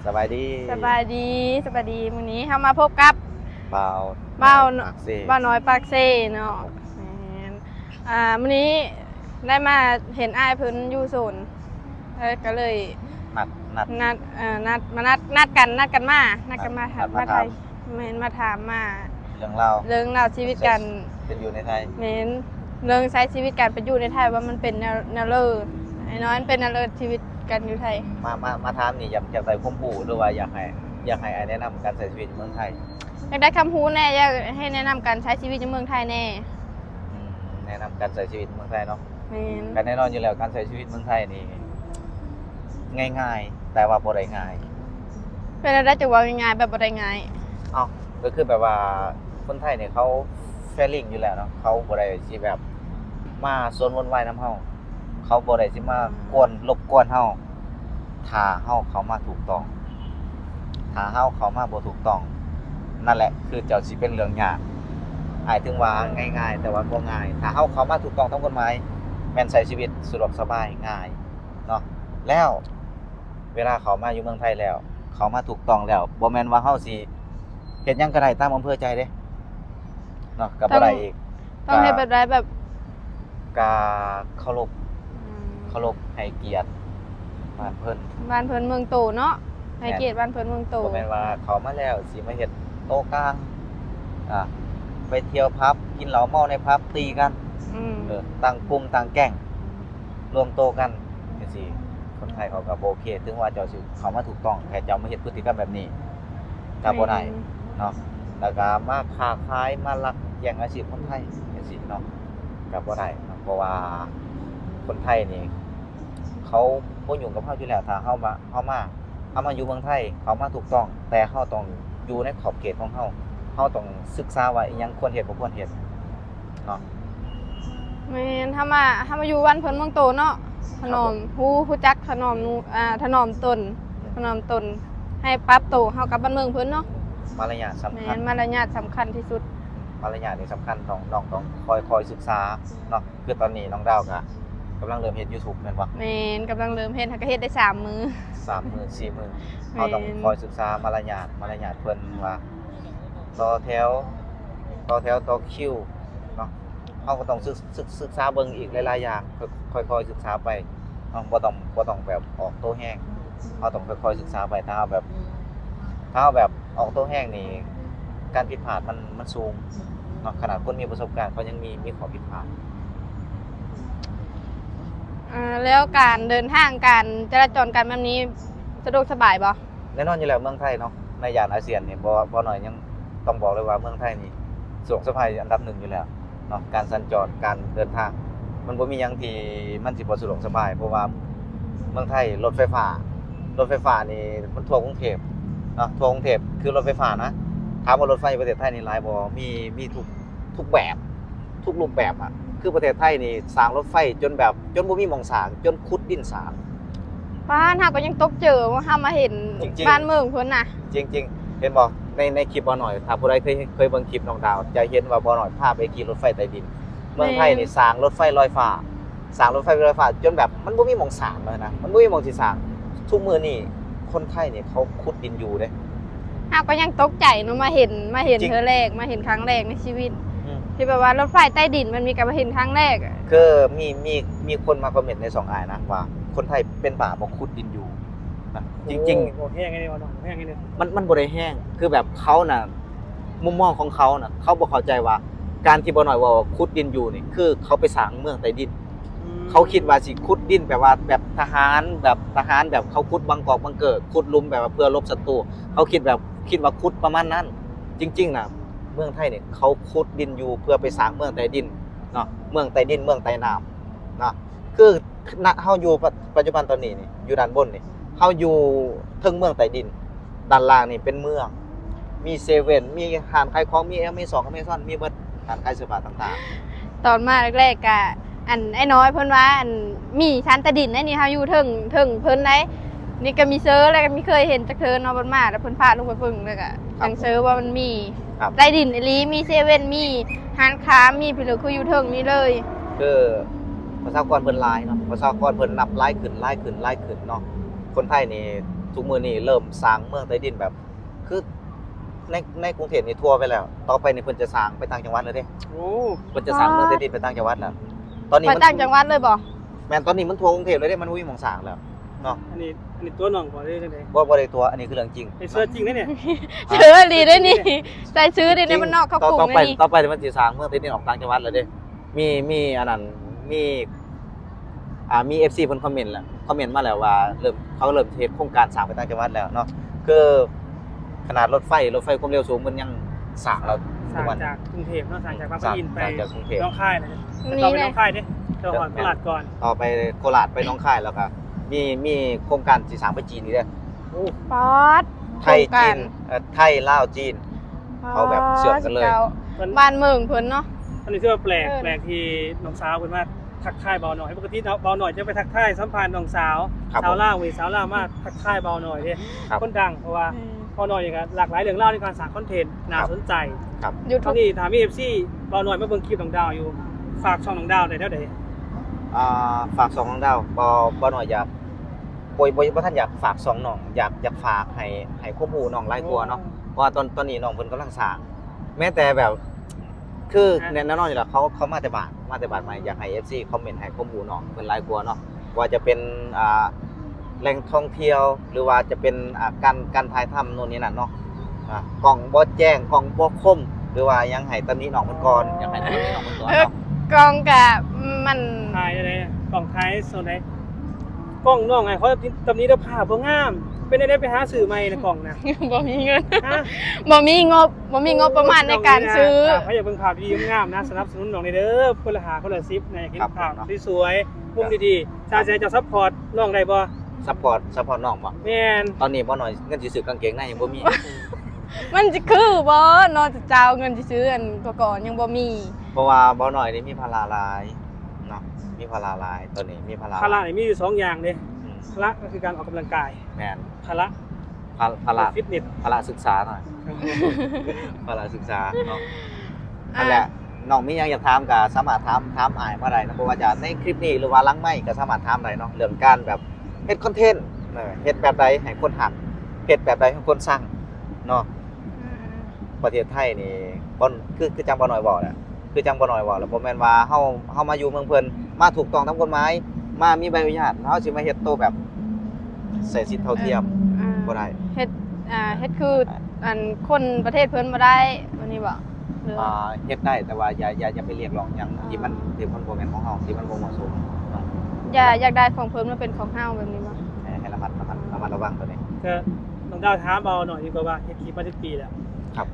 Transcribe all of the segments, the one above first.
ສະບາຍດີ ສະບາຍດີ ສະບາຍດີ. ມື້ນີ້ເຮົາມາພົບກັບບ່າວ ບ່າວນ້ອຍປາກເຊ ບ່າວນ້ອຍປາກເຊເນາະ. ແມ່ນ ອ່າ ມື້ນີ້ໄດ້ມາເຫັນອ້າຍເພິ່ນຢູ່ສວນ ເອີ ກໍເລີຍນັດ ນັດ ນັດ ເອີ ນັດ ມານັດ ນັດກັນ ນັດກັນມາ ນັດກັນມາ ມາຖ່າຍ ແມ່ນ ມາຖາມ ມາເລື່ອງລາວ ເລື່ອງລາວຊີວິດການເປັນຢູ່ໃນໄທ. ແມ່ນ ເລື່ອງໃຊ້ຊີວິດການເປັນຢູ່ໃນໄທວ່າມັນເປັນແນວ ແນວເລີ ອ້າຍນ້ອຍ ມັນເປັນແນວເລີ ຊີວິດການຢູ່ໄທ. ມາ ມາ ມາຖາມນີ້ ຢາກ ຢາກໄດ້ຄວາມຮູ້ ຫຼືວ່າຢາກໃຫ້ ຢາກໃຫ້ອ້າຍແນະນຳການໃຊ້ຊີວິດຢູ່ເມືອງໄທ? ຢາກໄດ້ຄວາມຮູ້ແດ່ ຢາກໃຫ້ແນະນຳການໃຊ້ຊີວິດຢູ່ເມືອງໄທແດ່. ອືມ ແນະນຳການໃຊ້ຊີວິດເມືອງໄທເນາະ. ແມ່ນ ກໍແນ່ນອນຢູ່ແລ້ວ ການໃຊ້ຊີວິດເມືອງໄທນີ້ງ່າຍໆ ແຕ່ວ່າບໍ່ໄດ້ງ່າຍ. ເປັນແນວໃດຈຶ່ງວ່າງ່າຍໆ ແບບບໍ່ໄດ້ງ່າຍ? ເອົ້າ ກໍຄືແບບວ່າຄົນໄທນີ້ເຂົາ feeling ຢູ່ແລ້ວເນາະ ເຂົາບໍ່ໄດ້ຊິແບບມາຊົນວຸ່ນວາຍນຳເຮົາ ເຂົາບໍ່ໄດ້ຊິມາ ອືມ ກວນ ລົບກວນເຮົາ ຖ້າເຮົາເຂົ້າມາຖືກຕ້ອງ. ຖ້າເຮົາເຂົ້າມາບໍ່ຖືກຕ້ອງ ນັ້ນແຫຼະຄືຈະຊິເປັນເລື່ອງຍາກ. ອ້າຍເຖິງວ່າງ່າຍໆ ແຕ່ວ່າບໍ່ງ່າຍ. ຖ້າເຮົາເຂົ້າມາຖືກຕ້ອງຕາມກົດໝາຍ ແມ່ນໃຊ້ຊີວິດສະດວກສະບາຍງ່າຍເນາະ. ແລ້ວເວລາເຂົ້າມາຢູ່ເມືອງໄທແລ້ວ ເຂົ້າມາຖືກຕ້ອງແລ້ວ ບໍ່ແມ່ນວ່າເຮົາຊິເຮັດຫຍັງກໍໄດ້ຕາມອຳເພີໃຈເດ້ເນາະ ກໍບໍ່ໄດ້ອີກ. ຕ້ອງເຮັດແບບໃດ? ແບບ ກະເຄົາລົບ ອືມ ເຄົາລົບໃຫ້ກຽດບ້ານເພິ່ນ ບ້ານເພິ່ນເມືອງໂຕເນາະ. ໃຫ້ກຽດ ແມ່ນ ບ້ານເພິ່ນເມືອງໂຕ. ບໍ່ແມ່ນວ່າເຂົ້າມາແລ້ວຊິມາເຮັດໂຕະກາງ ອ່າ ໄປທ່ຽວຜັບ ກິນເຫຼົ້າເມົາໃນຜັບ ຕີກັນ ອືມ ເອີ ຕັ້ງກຸ່ມຕັ້ງແກ້ງ ລວມໂຕກັນຈັ່ງຊີ້ ຄົນໄທເຂົາກໍບໍ່ໂອເຄ. ເຖິງວ່າເຈົ້າຊິເຂົ້າມາຖືກຕ້ອງ ແຕ່ເຈົ້າມາເຮັດພຶດຕິກຳແບບນີ້ກໍບໍ່ໄດ້ ແມ່ນ ເນາະ. ແລ້ວກໍມາຄ້າຂາຍ ມາລັກແຍ່ງອາຊີບຄົນໄທຈັ່ງຊີ້ເນາະ ກໍບໍ່ໄດ້ເນາະ. ເພາະວ່າຄົນໄທນີ້ເຂົາບໍ່ຫຍຸ້ງກັບເຮົາຢູ່ແລ້ວ. ຖ້າເຮົາມາ ເຮົາມາ ເຮົາມາຢູ່ເມືອງໄທ ເຮົາມາຖືກຕ້ອງ ແຕ່ເຮົາຕ້ອງຢູ່ໃນຂອບເຂດຂອງເຮົາ. ເຮົາຕ້ອງສຶກສາວ່າອີ່ຫຍັງຄວນເຮັດ ບໍ່ຄວນເຮັດເນາະ. ແມ່ນ ເຮົາມາ ເຮົາມາຢູ່ບ້ານເພິ່ນເມືອງໂຕເນາະ ຖະໜອມ ຮູ້ ຮູ້ຈັກຖະໜອມ ອ່າ ຖະໜອມຕົນ ຖະໜອມຕົນ ໃຫ້ປັບໂຕເຮົາກັບບ້ານເມືອງເພິ່ນເນາະ. ມາລະຍາດສຳຄັນ ແມ່ນ ມາລະຍາດສຳຄັນທີ່ສຸດ. ມາລະຍາດນີ້ສຳຄັນ ຕ້ອງ ນ້ອງຕ້ອງຄ່ອຍໆສຶກສາເນາະ. ຄືຕອນນີ້ນ້ອງດາວກໍກຳລັງເລີ່ມເຮັດ YouTube ແມ່ນບໍ່? ແມ່ນ ກຳລັງເລີ່ມເຮັດ ຫາກະເຮັດໄດ້ສາມມື້ ສາມມື້ ສີ່ມື້ ເຮົາຕ້ອງ ແມ່ນ ຄ່ອຍສຶກສາມາລະຍາດ ມາລະຍາດເພິ່ນວ່າຕໍ່ແຖວ ຕໍ່ແຖວ ຕໍ່ຄິວເນາະ. ເຮົາກໍຕ້ອງສຶກ ສຶກ ສຶກສາເບິ່ງອີກຫຼາຍໆຢ່າງ ຄ່ອຍໆສຶກສາໄປເນາະ. ບໍ່ຕ້ອງ ບໍ່ຕ້ອງແບບອອກໂຕແຮງ ເຮົາຕ້ອງຄ່ອຍໆສຶກສາໄປ. ຖ້າເຮົາແບບ ຖ້າເຮົາແບບອອກໂຕແຮງນີ້ ການຜິດພາດມັນ ມັນສູງເນາະ. ຂະໜາດຄົນມີປະສົບການ ເຂົາຍັງມີ ມີຂໍ້ຜິດພາດ. ອ່າ ແລ້ວການເດີນທາງ ການຈະລາຈອນ ການແບບນີ້ ສະດວກສະບາຍບໍ່? ແນ່ນອນຢູ່ແລ້ວ ເມືອງໄທເນາະ ໃນຍ່ານອາຊຽນນີ້ ບໍ່ ບໍ່ໜ້ອຍ ຍັງຕ້ອງບອກເລີຍວ່າເມືອງໄທນີ້ສະດວກສະບາຍອັນດັບໜຶ່ງຢູ່ແລ້ວເນາະ. ການສັນຈອນ ການເດີນທາງ ມັນບໍ່ມີຫຍັງທີ່ມັນຊິບໍ່ສະດວກສະບາຍ ເພາະວ່າເມືອງໄທລົດໄຟຟ້າ ລົດໄຟຟ້ານີ້ມັນທົ່ວກຸງເທບເນາະ ທົ່ວກຸງເທບ ຄືລົດໄຟຟ້ານະ. ຖາມວ່າລົດໄຟປະເທດໄທນີ້ຫຼາຍບໍ່? ມີ ມີທຸກ ທຸກແບບ ທຸກຮູບແບບອະ. ຄືປະເທດໄທນີ້ສ້າງລົດໄຟຈົນແບບ ຈົນບໍ່ມີໝ່ອງສ້າງ ຈົນຂຸດດິນສ້າງ. ປາດ ເຮົາກໍຍັງຕົກໃຈວ່າເຮົາມາເຫັນ ຈິງໆ ບ້ານເມືອງເພິ່ນນະ ຈິງໆ. ເຫັນບໍ່ ໃນ ໃນຄລິບບ່າວນ້ອຍ ຖ້າຜູ້ໃດເຄີຍ ເຄີຍເບິ່ງຄລິບນ້ອງດາວ ຈະເຫັນວ່າບ່າວນ້ອຍພາໄປຂີ່ລົດໄຟໃຕ້ດິນ. ເມືອງໄທນີ້ ແມ່ນ ສ້າງລົດໄຟລອຍຟ້າ ສ້າງລົດໄຟລອຍຟ້າຈົນແບບມັນບໍ່ມີໝ່ອງສ້າງແລ້ວນະ ມັນບໍ່ມີໝ່ອງຊິສ້າງ. ທຸກມື້ນີ້ຄົນໄທນີ້ເຂົາຂຸດດິນຢູ່ເດ້. ເຮົາກໍຍັງຕົກໃຈເນາະ ມາເຫັນ ມາເຫັນເທື່ອແລກ ມາເຫັນຄັ້ງແລກໃນຊີວິດ ອືມ ທີ່ແບບວ່າລົດໄຟໃຕ້ດິນ ມັນມີ ກໍມາເຫັນຄັ້ງແລກ. ຄືມີ ມີ ມີຄົນມາຄອມເມັນໃນຊ່ອງອ້າຍນະ ວ່າຄົນໄທເປັນບ້າບໍ່ຂຸດດິນຢູ່ນະ. ໂອ້ ຈິງໆ ເວົ້າແຮງອີ່ຫຼີ ເວົ້າແຮງອີ່ຫຼີ. ມັນ ມັນບໍ່ໄດ້ແຮງ ຄືແບບເຂົານະ ມຸມມອງຂອງເຂົານະ ເຂົາບໍ່ເຂົ້າໃຈວ່າການທີ່ບ່າວນ້ອຍເວົ້າວ່າຂຸດດິນຢູ່ນີ້ ຄືເຂົາໄປສ້າງເມືອງໃຕ້ດິນ. ອືມ ເຂົາຄິດວ່າຊິຂຸດດິນແບບວ່າ ແບບທະຫານ ແບບທະຫານ ແບບເຂົາຂຸດບັງກອກບັງເກີ ຂຸດຫຼຸມແບບວ່າເພື່ອຫຼົບສັດຕູ. ເຂົາຄິດແບບ ຄິດວ່າຂຸດປະມານນັ້ນ. ຈິງໆນະ ເມືອງໄທນີ້ເຂົາຂຸດດິນຢູ່ເພື່ອໄປສ້າງເມືອງໃຕ້ດິນເນາະ ເມືອງໃຕ້ດິນ ເມືອງໃຕ້ນ້ຳເນາະ. ຄື ນະ ເຮົາຢູ່ປະ ປັດຈຸບັນຕອນນີ້ນີ້ ຢູ່ດ້ານບົນນີ້ ເຮົາຢູ່ເທິງເມືອງໃຕ້ດິນ ດ້ານລ່າງນີ້ເປັນເມືອງ ມີເຊເວັນ ມີຮ້ານຂາຍຂອງ ມີແອເມຊອນ ແອເມຊອນ ມີເບິດ ຮ້ານຂາຍເສື້ອຜ້າຕ່າງໆ. ຕອນມາແລກໆ ກະ ອັນ ອ້າຍນ້ອຍເພິ່ນວ່າ ອັນ ມີຊັ້ນໃຕ້ດິນໃດນີ້ ເຮົາຢູ່ເທິງ ເທິງເພິ່ນໃດ. ນີ້ກໍມີເຊີ ແລ້ວກໍມີເຄີຍເຫັນຈັກເທື່ອເນາະ ເພິ່ນມາ ແລ້ວເພິ່ນພາລົງໄປເບິ່ງ ແລ້ວກໍ ຄັບ ຍັງເຊີວ່າມັນມີ ຄັບ ໃຕ້ດິນອີ່ຫຼີ ມີເຊເວັນ ມີຮ້ານຄ້າ ມີພີ້ເລີ ຄືຢູ່ເທິງນີ້ເລີຍ. ຄືປະຊາກອນເພິ່ນຫຼາຍເນາະ ປະຊາກອນເພິ່ນນັບຫຼາຍຂຶ້ນ ຫຼາຍຂຶ້ນ ຫຼາຍຂຶ້ນເນາະ. ຄົນໄທນີ້ ທຸກມື້ນີ້ເລີ່ມສ້າງເມືອງໃຕ້ດິນແບບ ຄືໃນ ໃນກຸງເທບນີ້ທົ່ວໄປແລ້ວ ຕໍ່ໄປນີ້ເພິ່ນຈະສ້າງໄປຕ່າງຈັງຫວັດແລ້ວເດ້. ໂອ້ ເພິ່ນຈະສ້າງເມືອງໃຕ້ດິນໄປຕ່າງຈັງຫວັດແລ້ວ. ຕອນນີ້ມັນ ໄປຕ່າງຈັງຫວັດເລີຍບໍ່? ແມ່ນ ຕອນນີ້ມັນທົ່ວກຸງເທບເລີຍເດ້ ມັນບໍ່ມີໝ່ອງສ້າງແລ້ວເນາະ. ອັນນີ້ ອັນນີ້ຕົວະນ້ອງບໍ່ ຫຼືຈັ່ງໃດ? ບໍ່ ບໍ່ໄດ້ຕົວະ ອັນນີ້ຄືເລື່ອງຈິງ. ເຊື່ອຈິງເດ້ນີ້ ເຊື່ອອີ່ຫຼີເດ້ນີ້ ໃສ່ຊື່ເດ້ນີ້ ມັນນອກເຂົ້າກຸງເດ້ນີ້. ຕໍ່ໄປ ຕໍ່ໄປມັນຊິສ້າງເມືອງໃຕ້ດິນອອກຕ່າງຈັງຫວັດແລ້ວເດ້. ມີ ມີອັນນັ້ນ ມີ ອ່າ ມີເອັຟຊີເພິ່ນຄອມເມັນແລ້ວ ຄອມເມັນມາແລ້ວວ່າເລີ່ມ ເຂົາເລີ່ມເຮັດໂຄງການສ້າງໄປຕ່າງຈັງຫວັດແລ້ວເນາະ. ຄືຂະໜາດລົດໄຟ ລົດໄຟຄວາມເລັວສູງເພິ່ນຍັງສ້າງແລ້ວ ສ້າງຈາກກຸງເທບເນາະ ສ້າງຈາກບາງປະອິນໄປໜອງຄາຍ ແລ້ວຕໍ່ໄປໜອງຄາຍເດ້ ຕໍ່ຮອດໂຄລາດກ່ອນ ຕໍ່ໄປໂຄລາດ ໄປໜອງຄາຍ ແລ້ວກໍມີ ມີໂຄງການຊິສ້າງໄປຈີນອີກເດ້. ໂອ້ ປາດ ໄທ ໂຄງການ ຈີນ ເອີ ໄທ ລາວ ຈີນ ອໍ ເຂົາແບບເຊື່ອມກັນເລີຍ ບ້ານເມືອງເພິ່ນເນາະ. ອັນນີ້ຖືວ່າແປກ ເອີ ແປກທີ່ນ້ອງສາວເພິ່ນມາທັກທາຍບ່າວໜ້ອຍ. ປົກກະຕິເນາະ ບ່າວໜ້ອຍຈະໄປທັກທາຍສຳພັນນ້ອງສາວ ສາວລາວເວີຍ ສາວລາວມາທັກທາຍບ່າວໜ້ອຍເດ້ ຄົນດັງ ເພາະວ່າບ່າວໜ້ອຍນີ້ກໍຫຼາກຫຼາຍເລື່ອງລາວໃນການສ້າງຄອນເທັນ ໜ້າສົນໃຈ. ຄລິບນີ້ຖ້າມີເອັຟຊີບ່າວໜ້ອຍມາເບິ່ງຄລິບນ້ອງດາວຢູ່ ຝາກຊ່ອງນ້ອງດາວໄດ້ແນວໃດ? ອ່າ ຝາກຊ່ອງນ້ອງດາວ ບ່າວ ບ່າວໜ້ອຍຢາກ ບໍ່ ບໍ່ ບໍ່ທັນຢາກຝາກຊ່ອງນ້ອງ ຢາກ ຢາກຝາກໃຫ້ ໃຫ້ຄວາມຮູ້ນ້ອງຫຼາຍກວ່າເນາະ. ເພາະວ່າຕອນ ຕອນນີ້ນ້ອງເພິ່ນກຳລັງສ້າງ ແມ້ແຕ່ແບບ ຄືແນ່ນອນຢູ່ແລ້ວ ເຂົາ ເຂົາມາແຕ່ບ້ານ ມາແຕ່ບ້ານໃໝ່ ຢາກໃຫ້ເອັຟຊີຄອມເມັນໃຫ້ຄວາມຮູ້ນ້ອງເພິ່ນຫຼາຍກວ່າເນາະ ວ່າຈະເປັນ ອ່າ ແຫຼ່ງທ່ອງທ່ຽວ ຫຼືວ່າຈະເປັນ ອ່າ ການ ການຖ່າຍທຳໂນ່ນນີ້ນັ້ນເນາະ. ອ່າ ກ້ອງບໍ່ແຈ້ງ ກ້ອງບໍ່ຄົມ ຫຼືວ່າຫຍັງໃຫ້ຕຳໜິນ້ອງເພິ່ນກ່ອນ ຢາກໃຫ້ຕຳໜິນ້ອງເພິ່ນກ່ອນເນາະ. ກ້ອງກະມັນຖ່າຍແນວໃດ ກ້ອງຖ່າຍໂຊນໃດ? ກ້ອງນ້ອງໃຫ້ເຂົາຕຳໜິ ຕຳໜິເດີ ພາບບໍ່ງາມ ເປັນແນວໃດໄປຫາຊື້ໃໝ່ນະກ້ອງນະ? ບໍ່ມີເງິນ ບໍ່ມີງົບ ບໍ່ມີງົບປະມານໃນການຊື້. ຖ້າໃຜຢາກເບິ່ງພາບດີໆງາມໆນະ ສະໜັບສະໜູນນ້ອງແດ່ເດີ ຄົນລະຫ້າ ຄົນລະສິບນະ ຢາກເຫັນພາບສວຍໆ ມຸມດີໆ. ຖ້າຊິໃຫ້ເຈົ້າຊັບພອດນ້ອງໄດ້ບໍ່? ຊັບພອດ ຊັບພອດນ້ອງບໍ່? ແມ່ນ ຕອນນີ້ບ່າວໜ້ອຍເງິນຊິຊື້ກາງເກງໃນຍັງບໍ່ມີ. ມັນຊິຄືບໍ່ເນາະ ເຈົ້າເງິນຊິຊື້ອັນກໍ ກໍຍັງບໍ່ມີ ເພາະວ່າບ່າວໜ້ອຍນີ້ມີພາລະຫຼາຍເນາະ ມີພາລະຫຼາຍ ຕອນນີ້ມີພາລະ ພາລະນີ້ມີຢູ່ສອງຢ່າງເດ້. ອືມ ພາລະກໍຄືການອອກກຳລັງກາຍ ແມ່ນ ພາລະ ພາ ພາລະ ຟິດເນັດ ພາລະສຶກສາໜ້ອຍ ພາລະສຶກສາເນາະ. ອັນແຫຼະ ນ້ອງມີຫຍັງຢາກຖາມກໍສາມາດຖາມ ຖາມອ້າຍມາໄດ້ເນາະ ບໍ່ວ່າຈະໃນຄລິບນີ້ ຫຼືວ່າຫຼັງໄມກໍສາມາດຖາມໄດ້ເນາະ ເລື່ອງການແບບເຮັດຄອນເທັນ ເອີ ເຮັດແບບໃດໃຫ້ຄົນຮັກ ເຮັດແບບໃດໃຫ້ຄົນຊັງເນາະ. ອືມ ປະເທດໄທນີ້ ບ່າວ ຄື ຄືຈັ່ງບ່າວນ້ອຍເວົ້າແຫຼະ ຄືຈັ່ງບ່າວນ້ອຍເວົ້າແຫຼະ ບໍ່ແມ່ນວ່າເຮົາ ເຮົາມາຢູ່ເມືອງເພິ່ນ ມາຖືກຕ້ອງຕາມກົດໝາຍ ມາມີໃບອະນຸຍາດ ເຮົາຊິມາເຮັດໂຕແບບໃຊ້ສິດເທົ່າທຽມ ເອີ ບໍ່ໄດ້ ເຮັດ ອ່າ ເຮັດຄື ອ່າ ອັນຄົນປະເທດເພິ່ນບໍ່ໄດ້ ອັນນີ້ບໍ່? ອ່າ ເຮັດໄດ້ ແຕ່ວ່າຢ່າ ຢ່າ ຢ່າໄປຮຽກຮ້ອງຫຍັງ ອ່າ ທີ່ມັນ ທີ່ມັນບໍ່ແມ່ນຂອງເຮົາ ທີ່ມັນບໍ່ເໝາະສົມເນາະ. ຢ່າ ຢາກໄດ້ຂອງເພິ່ນມາເປັນຂອງເຮົາແບບນີ້ບໍ່? ໃຫ້ ໃຫ້ລະມັດ ລະມັດ ລະມັດລະວັງໂຕນີ້. ກໍນ້ອງດາວຖາມເອົາໜ້ອຍດີກວ່າວ່າ ເຮັດຄລິບມາຈັກປີແລ້ວ? ຄັບ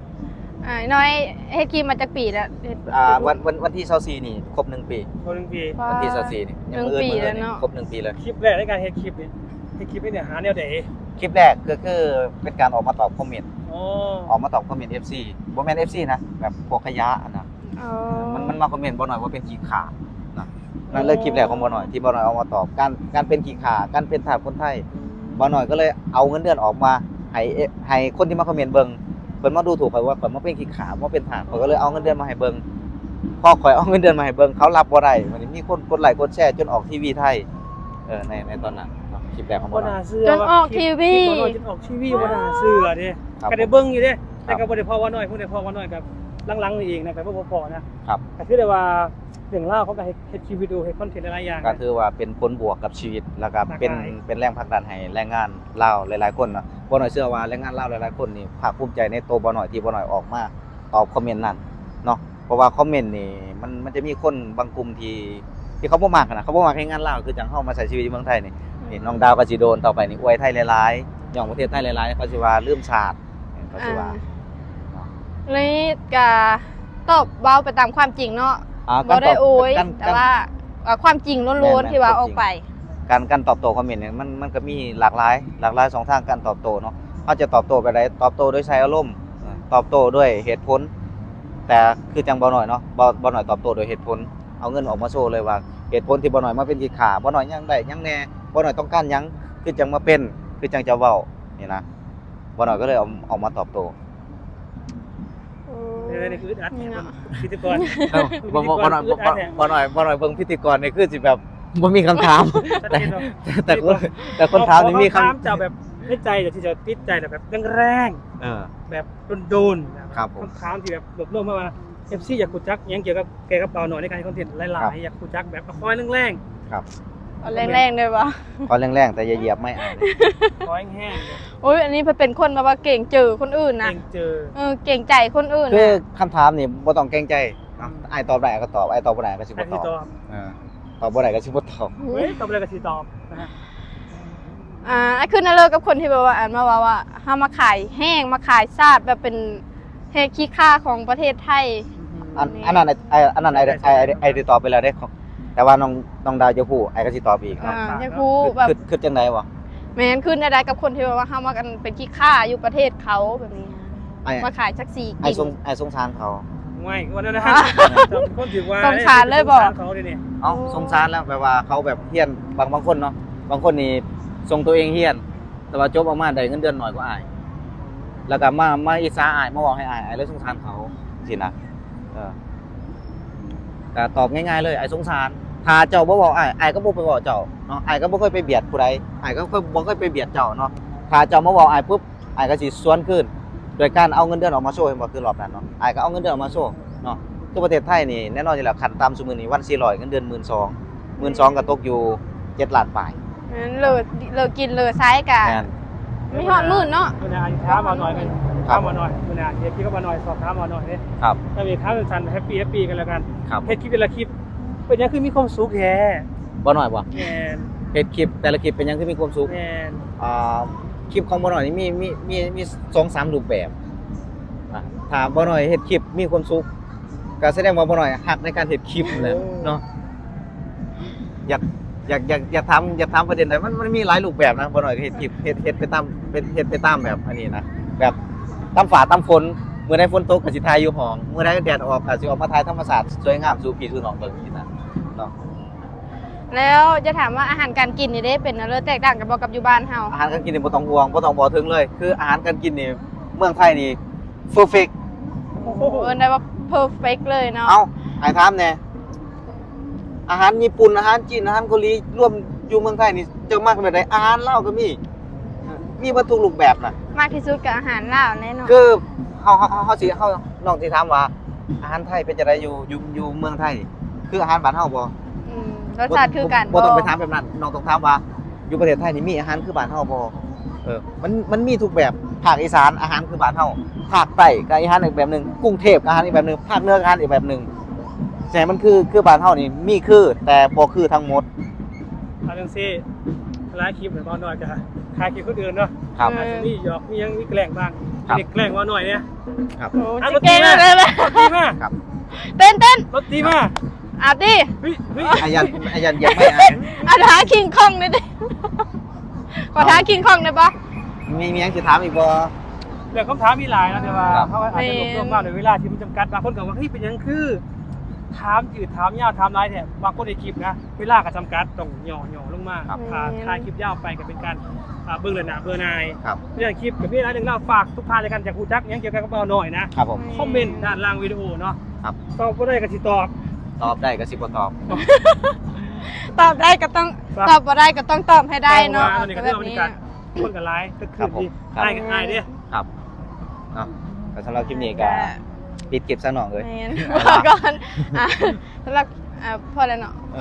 ອ້າຍນ້ອຍເຮັດຄລິບມາຈັກປີແລ້ວ? ເຮັດ ອ່າ ວັນ ວັນ ວັນທີຊາວສີ່ນີ້ຄົບໜຶ່ງປີ. ຄົບໜຶ່ງປີ ວັນທີຊາວສີ່ນີ້ ຍັງມື້ອື່ນ ມື້ອື່ນນີ້ຄົບໜຶ່ງປີເລີຍ. ຄລິບແລກໃນການເຮັດຄລິບນີ້ ເຮັດຄລິບນີ້ຫາແນວໃດ? ຄລິບແລກກໍຄືເປັນການອອກມາຕອບຄອມເມັນ ອໍ ອອກມາຕອບຄອມເມັນເອັຟຊີ ບໍ່ແມ່ນເອັຟຊີນະ ແບບພວກຂະຫຍະຫັ້ນນະ. ອໍ ມັນ ມັນມາຄອມເມັນບໍ່ໜ້ອຍວ່າເປັນຂີ້ຂ້ານະ. ນັ້ນເລີຍຄລິບແລກຂອງບໍ່ໜ້ອຍ ທີ່ບໍ່ໜ້ອຍເອົາມາຕອບ ການ ການເປັນຂີ້ຂ້າ ການເປັນທາດຄົນໄທ. ບໍ່ໜ້ອຍກໍເລີຍເອົາເງິນເດືອນອອກມາໃຫ້ ໃຫ້ຄົນທີ່ມາຄອມເມັນເບິ່ງ ເພິ່ນມາດູຖູກຂ້ອຍວ່າຂ້ອຍມາເປັນຂີ້ຂ້າ ມາເປັນທາດ ຂ້ອຍກໍເລີຍເອົາເງິນເດືອນມາໃຫ້ເບິ່ງ. ພໍຂ້ອຍເອົາເງິນເດືອນມາໃຫ້ເບິ່ງ ເຂົາຮັບບໍ່ໄດ້ ບັດນີ້ມີຄົນກົດໄລກົດແຊຈົນອອກທີວີໄທ ເອີ ໃນ ໃນຕອນນັ້ນເນາະ ຄລິບແລກຂອງບໍ່ໜ້ອຍ ຈົນອອກທີວີ ຄລິບບໍ່ໜ້ອຍຈົນອອກທີວີ ບໍ່ໜ້າເຊື່ອເດ້. ກໍໄດ້ເບິ່ງຢູ່ເດ້ ແຕ່ກໍບໍ່ໄດ້ພໍ້ວ່າໜ້ອຍ ຜູ້ໃດພໍ້ວ່າໜ້ອຍກໍຫຼັງໆນີ້ເອງນະ ກໍບໍ່ພໍ້ນະ. ກໍຖືໄດ້ວ່າ ເລື່ອງລາວຂອງການເຮັດ ເຮັດຄລິບວິດີໂອ ເຮັດຄອນເທັນຫຼາຍໆຢ່າງ ກໍຖືວ່າເປັນຜົນບວກກັບຊີວິດ ແລ້ວກໍເປັນ ເປັນແຮງຜັກດັນໃຫ້ແລງງານລາວຫຼາຍໆຄົນເນາະ. ບໍ່ໜ້ອຍເຊື່ອວ່າແລງງານລາວຫຼາຍໆຄົນນີ້ພາກພູມໃຈໃນໂຕບໍ່ໜ້ອຍ ທີ່ບໍ່ໜ້ອຍອອກມາຕອບຄອມເມັນນັ້ນເນາະ. ເພາະວ່າຄອມເມັນນີ້ ມັນ ມັນຈະມີຄົນບາງກຸ່ມທີ່ ທີ່ເຂົາບໍ່ມັກຫັ້ນນະ ເຂົາບໍ່ມັກແຮງງານລາວ ຄືຈັ່ງເຮົາມາໃຊ້ຊີວິດຢູ່ເມືອງໄທນີ້. ອືມ ນີ້ນ້ອງດາວກໍຊິໂດນ ຕໍ່ໄປນີ້ອວຍໄທຫຼາຍໆ ຍ້ອງປະເທດໄທຫຼາຍໆ ເຂົາຊິວ່າລືມຊາດ ເຂົາຊິວ່າ ອ່າ ເນາະ ແລ້ວກໍຕອບເວົ້າໄປຕາມຄວາມຈິງເນາະ ອ່າ ບໍ່ໄດ້ອວຍ ການ ແຕ່ວ່າ ອ່າ ຄວາມຈິງລ້ວນໆ ແມ່ນໆ ທີ່ວ່າອອກໄປ. ການ ການຕອບໂຕ້ຄອມເມັນນີ້ ມັນ ມັນກໍມີຫຼາກຫຼາຍ ຫຼາກຫຼາຍຊ່ອງທາງການຕອບໂຕ້ເນາະ. ເຮົາຈະຕອບໂຕ້ແບບໃດ? ຕອບໂຕ້ໂດຍໃຊ້ອາລົມ ເອີ ຕອບໂຕ້ດ້ວຍເຫດຜົນ. ແຕ່ຄືຈັ່ງບ່າວນ້ອຍເນາະ ບ່າວ ບ່າວນ້ອຍຕອບໂຕ້ດ້ວຍເຫດຜົນ ເອົາເງິນອອກມາໂຊເລີຍວ່າ ເຫດຜົນທີ່ບ່າວນ້ອຍມາເປັນຂີ້ຂ້າ ບ່າວນ້ອຍຢາກໄດ້ຫຍັງແດ່ ບ່າວນ້ອຍຕ້ອງການຫຍັງ ຄືຈັ່ງມາເປັນ ຄືຈັ່ງຈະເວົ້ານີ້ນະ. ບ່າວນ້ອຍກໍເລີຍເອົາ ເອົາມາຕອບໂຕ້. ໂອ້ ເອີ ນີ້ອຶດອັດແທ້ ເນາະ ພິທີກອນ ເອີ ບໍ່ ບໍ່ ບໍ່ໜ້ອຍ ບໍ່ໜ້ອຍ ບໍ່ໜ້ອຍເບິ່ງພິທີກອນນີ້ຄືຊິແບບບໍ່ມີຄຳຖາມ ແຕ່ ແຕ່ຄົນ ແຕ່ຄົນຖາມນີ້ມີຄຳ ເອົາຄຳຖາມຈາກແບບ ໃນໃຈທີ່ຈະຕິດໃຈແບບແຮງໆ ເອີ ແບບໂດນໆ ແບບ ຄັບຜົມ ຄຳຖາມທີ່ແບບລວບລວມມາວ່າ ເອັຟຊີ ຢາກຮູ້ຈັກຫຍັງກ່ຽວກັບ ກ່ຽວກັບບ່າວນ້ອຍໃນການເຮັດຄອນເທັນຫຼາຍໆ ຢາກຮູ້ຈັກແບບ ຂໍແຮງໆ ຄັບ ຂໍແຮງໆ ໄດ້ບໍ່? ຂໍແຮງໆ ແຕ່ຢ່າຢຽບໄມ້ອ້າຍ ຂໍແຮງໆ ໂອ້ຍ ອັນນີ້ເພິ່ນເປັນຄົນແບບວ່າເກງເຈີຄົນອື່ນນະ ເກງເຈີ ເອີ ເກງໃຈຄົນອື່ນ ຄື ນະ ຄຳຖາມນີ້ບໍ່ຕ້ອງເກງໃຈເນາະ ອືມ ອ້າຍຕອບໄດ້ອ້າຍກໍຕອບ ອ້າຍຕອບບໍ່ໄດ້ກໍຊິບໍ່ຕອບ ຕອບ ເອີ ຕອບບໍ່ໄດ້ກໍຊິບໍ່ຕອບ ເອີ ຕອບບໍ່ໄດ້ກໍຊິຕອບນະ ອ່າ ອ້າຍຄືນະເລີກັບຄົນທີ່ແບບວ່າ ອັນ ມາເວົ້າວ່າ ເຮົາມາຂາຍແຮງ ມາຂາຍຊາດ ແບບເປັນເຮດຂີ້ຂ້າຂອງປະເທດໄທ ອືມ ອັນ ອັນນັ້ນ ອັນນັ້ນ ໄອ້ ໄອ້ ໄອ້ໄດ້ຕອບໄປແລ້ວເດ້ ແຕ່ວ່ານ້ອງ ນ້ອງດາວຈະຮູ້ ອ້າຍກໍຊິຕອບອີກເນາະ ອ່າ ຢາກຮູ້ແບບ ຄິດ ຄິດ ຄິດຈັ່ງໃດວະ? ແມ່ນ ຄືແນວໃດກັບຄົນທີ່ແບບວ່າ ເຮົາມາກັນເປັນຂີ້ຂ້າຢູ່ປະເທດເຂົາແບບນີ້ ມາຂາຍສັກສີກິນ ອ້າຍສົງ ອ້າຍສົງສານເຂົາ ໂອ້ຍ ວ່າແນວນັ້ນ ຄົນຖືກວ່າ ສົງສານເລີຍບໍ? ສົງສານເຂົາເດນີ້ ເອົ້າ ສົງສານແລ້ວ ແບບວ່າເຂົາແບບຮຽນ ບາງ ບາງຄົນເນາະ ບາງຄົນນີ້ສົ່ງຕົວເອງຮຽນ ແຕ່ວ່າຈົບອອກມາໄດ້ເງິນເດືອນໜ້ອຍກວ່າອ້າຍ ແລ້ວກໍມາ ມາອິດສາອ້າຍ ມາເວົ້າໃຫ້ອ້າຍ ອ້າຍເລີຍສົງສານເຂົາ ຊີ້ນະ ເອີ ກໍຕອບງ່າຍໆເລີຍ ອ້າຍສົງສານ ຖ້າເຈົ້າບໍ່ເວົ້າອ້າຍ ອ້າຍກໍບໍ່ໄປເວົ້າເຈົ້າເນາະ ອ້າຍກໍບໍ່ເຄີຍໄປບຽດຜູ້ໃດ ອ້າຍກໍບໍ່ເຄີຍໄປບຽດເຈົ້າເນາະ ຖ້າເຈົ້າມາເວົ້າອ້າຍປຸບ ອ້າຍກໍຊິສວນຄືນ ໂດຍການເອົາເງິນເດືອນອອກມາໂຊ ເຫັນບໍ່ ຄືລອບນັ້ນເນາະ ອ້າຍກໍເອົາເງິນເດືອນອອກມາໂຊເນາະ ຄືປະເທດໄທນີ້ ແນ່ນອນຢູ່ແລ້ວ ຂັ້ນຕ່ຳຊຸມື້ນີ້ວັນສີ່ຮ້ອຍ ເງິນເດືອນໝື່ນສອງ ໝື່ນສອງກໍຕົກຢູ່ເຈັດລ້ານປາຍ ແມ່ນ ເລີ ເລີກິນເລີໃຊ້ກະ ແມ່ນ ມີຮອດໝື່ນເນາະ ມື້ໜ້າຊິຖາມບ່າວນ້ອຍ ຄັບ ຖາມບ່າວນ້ອຍ ມື້ໜ້າຊິເຮັດຄລິບກັບບ່າວນ້ອຍ ສອບຖາມບ່າວນ້ອຍເດ້ ຄັບ ຖ້າມີຄຳສັ້ນໆ ແຮບປີ້ ແຮບປີ້ກັນແລ້ວກັນ ຄັບ ເຮັດຄລິບແຕ່ລະຄລິບ ເປັນຫຍັງຄືມີຄວາມສຸກແທ້? ບ່າວນ້ອຍບໍ? ແມ່ນ ເຮັດຄລິບແຕ່ລະຄລິບເປັນຫຍັງຄືມີຄວາມສຸກ? ແມ່ນ ອ່າ ຄລິບຂອງບ່າວນ້ອຍນີ້ມີ ມີ ມີ ມີສອງສາມຮູບແບບ ອ່າ ຖ້າບ່າວນ້ອຍເຮັດຄລິບມີຄວາມສຸກ ກໍສະແດງວ່າບ່າວນ້ອຍຮັກໃນການເຮັດຄລິບແຫຼະເນາະ ໂອ້ ຢາກ ຢາກ ຢາກ ຢາກຖາມ ຢາກຖາມປະເດັນໃດ ມັນ ມັນມີຫຼາຍຮູບແບບນະ ບ່າວນ້ອຍກໍເຮັດຄລິບ ເຮັດ ເຮັດໄປຕາມ ເຮັດ ເຮັດໄປຕາມແບບອັນນີ້ນະ ແບບຕາມຟ້າຕາມຝົນ ມື້ໃດຝົນຕົກກໍຊິຖ່າຍຢູ່ຫ້ອງ ມື້ໃດແດດອອກກໍຊິອອກມາຖ່າຍທຳມະຊາດສວຍງາມສູ່ພີ່ສູ່ນ້ອງເບິ່ງຊີ້ນະເນາະ. ແລ້ວຈະຖາມວ່າອາຫານການກິນນີ້ເດ້ ເປັນແນວໃດ ແຕກຕ່າງກັນບໍ່ກັບຢູ່ບ້ານເຮົາ? ອາຫານການກິນນີ້ບໍ່ຕ້ອງຫ່ວງ ບໍ່ຕ້ອງເວົ້າເຖິງເລີຍ ຄືອາຫານການກິນນີ້ເມືອງໄທນີ້ເພີເຟັກ ໂອ້ໂຫ ເອີ້ນໄດ້ວ່າເພີເຟັກເລີຍເນາະ. ເອົ້າ ອ້າຍຖາມແດ່ ອາຫານຍີ່ປຸ່ນ ອາຫານຈີນ ອາຫານເກົາຫຼີ ລວມຢູ່ເມືອງໄທນີ້ ເຈົ້າມັກແບບໃດ? ອາຫານລາວກໍມີ ມີເບິດທຸກຮູບແບບນະ. ມັກທີ່ສຸດກໍອາຫານລາວແຫຼະເນາະ. ຄືເຮົາ ເຮົາ ເຮົາ ເຮົາຊິ ເຮົາ ນ້ອງຊິຖາມວ່າ ອາຫານໄທເປັນຈັ່ງໃດ ຢູ່ ຢູ່ ຢູ່ເມືອງໄທ ຄືອາຫານບ້ານເຮົາບໍ່? ອືມ ລົດຊາດຄືກັນບໍ່? ບໍ່ຕ້ອງໄປຖາມແບບນັ້ນ ນ້ອງຕ້ອງຖາມວ່າ ຢູ່ປະເທດໄທນີ້ມີອາຫານຄືບ້ານເຮົາບໍ່? ເອີ ມັນ ມັນມີທຸກແບບ ພາກອີສານອາຫານຄືບ້ານເຮົາ ພາກໃຕ້ກໍອາຫານອີກແບບໜຶ່ງ ກຸງເທບກໍອາຫານອີກແບບໜຶ່ງ ພາກເໜືອກໍອາຫານອີກແບບໜຶ່ງ. ແຕ່ມັນຄື ຄືບ້ານເຮົານີ້ມີຄື ແຕ່ບໍ່ຄືທັງໝົດ. ເອົາຈັ່ງຊີ້ ຫຼາຍຄລິບເນາະ ບ່າວນ້ອຍກໍຖ່າຍຄລິບຄົນອື່ນເນາະ ຄັບ ອາດຈະມີຫຍອກມີຫຍັງມີແກລ້ງບ້າງ ຄັບ ເດັກແກລ້ງບ່າວນ້ອຍເນຍ ຄັບ ໂອ້ ເອົາ ຊິແກລ້ງແລ້ວ ລົດຕີມາ ຄັບ ເຕັ້ນໆ ລົດຕີມາ ອາດດີ ເຮີ້ຍ ເຮີ້ຍ ອາຍັນ ອາຍັນຢາກໄປ ອາດຫາຄິງຄອງໄດ້ເດ້ ຂໍຖາມຄິງຄອງໄດ້ບໍ່? ມີ ມີຫຍັງຊິຖາມອີກບໍ່? ເລື່ອງຄຳຖາມມີຫຼາຍເນາະ ແຕ່ວ່າ ຄັບ ເຮົາອາດຈະລວບລວມມາ ແມ່ນ ໂດຍເວລາທີ່ມັນຈຳກັດ ບາງຄົນກໍວ່າ ເຮີ້ຍ ເປັນຫຍັງຄືຖາມຍືດຖາມຍາວຖາມຫຼາຍແທ້ ບາງຄົນໃນຄລິບນະ ເວລາກໍຈຳກັດ ຕ້ອງຫຍໍ້ໆລົງມາ ຄັບ ຖ້າ ແມ່ນ ຖ້າຄລິບຍາວໄປກໍເປັນການ ອ່າ ເບິ່ງແລ້ວໜ້າເບື່ອໜ່າຍ ຄັບ ເລື່ອງຄລິບກໍມີຫຼາຍເລື່ອງລາວ ຝາກທຸກທ່ານແລ້ວກັນ ຢາກຮູ້ຈັກຫຍັງກ່ຽວກັບບ່າວນ້ອຍນະ ຄັບຜົມ ຄອມເມັນດ້ານລ່າງວິດີໂອເນາະ ຄັບ ຕອບບໍ່ໄດ້ກໍຊິຕອບ ຕອບໄດ້ກໍຊິບໍ່ຕອບ ຕອບໄດ້ກໍຕ້ອງ ຕອບບໍ່ໄດ້ກໍຕ້ອງຕອບໃຫ້ໄດ້ເນາະ ເພາະວ່າອັນນີ້ກໍຄືບັນຍາກາດ ຄົນກໍຫຼາຍ ຄຶກຄື້ນດີ ອ້າຍກໍອ້າຍເດ້ ຄັບ ເນາະ ກໍສຳລັບຄລິບນີ້ກໍ ປິດຄລິບຊະນ້ອງເອີຍ ແມ່ນ ອ່າ ກ່ອນ ອ່າ ສຳລັບ ອ່າ ພໍແລ້ວເນາະ ເອີ.